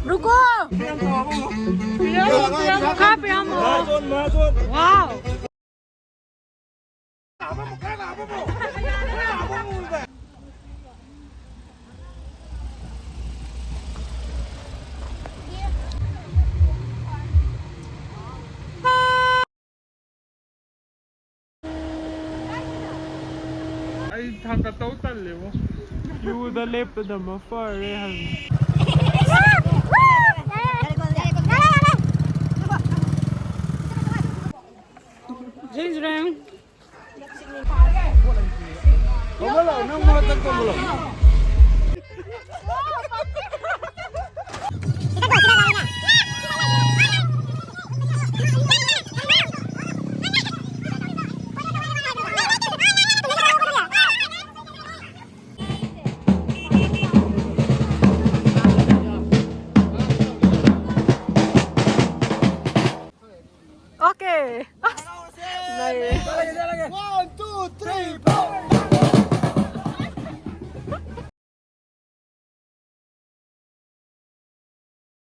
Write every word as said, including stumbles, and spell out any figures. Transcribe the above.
रुको। खा पिया मो। वाओ। ꯑꯩ ꯊꯥꯡꯒꯠꯇꯧ ꯇꯜꯂꯦꯕꯣ꯫ ꯀ꯭ꯌꯨꯗ ꯂꯦꯞꯄꯗ ꯃꯐꯔꯦ ꯍꯥꯏꯕꯅꯤ꯫ ꯖꯤꯡ ꯖꯤꯔꯦꯡ꯫ Okay. Nice. One, two, three, four.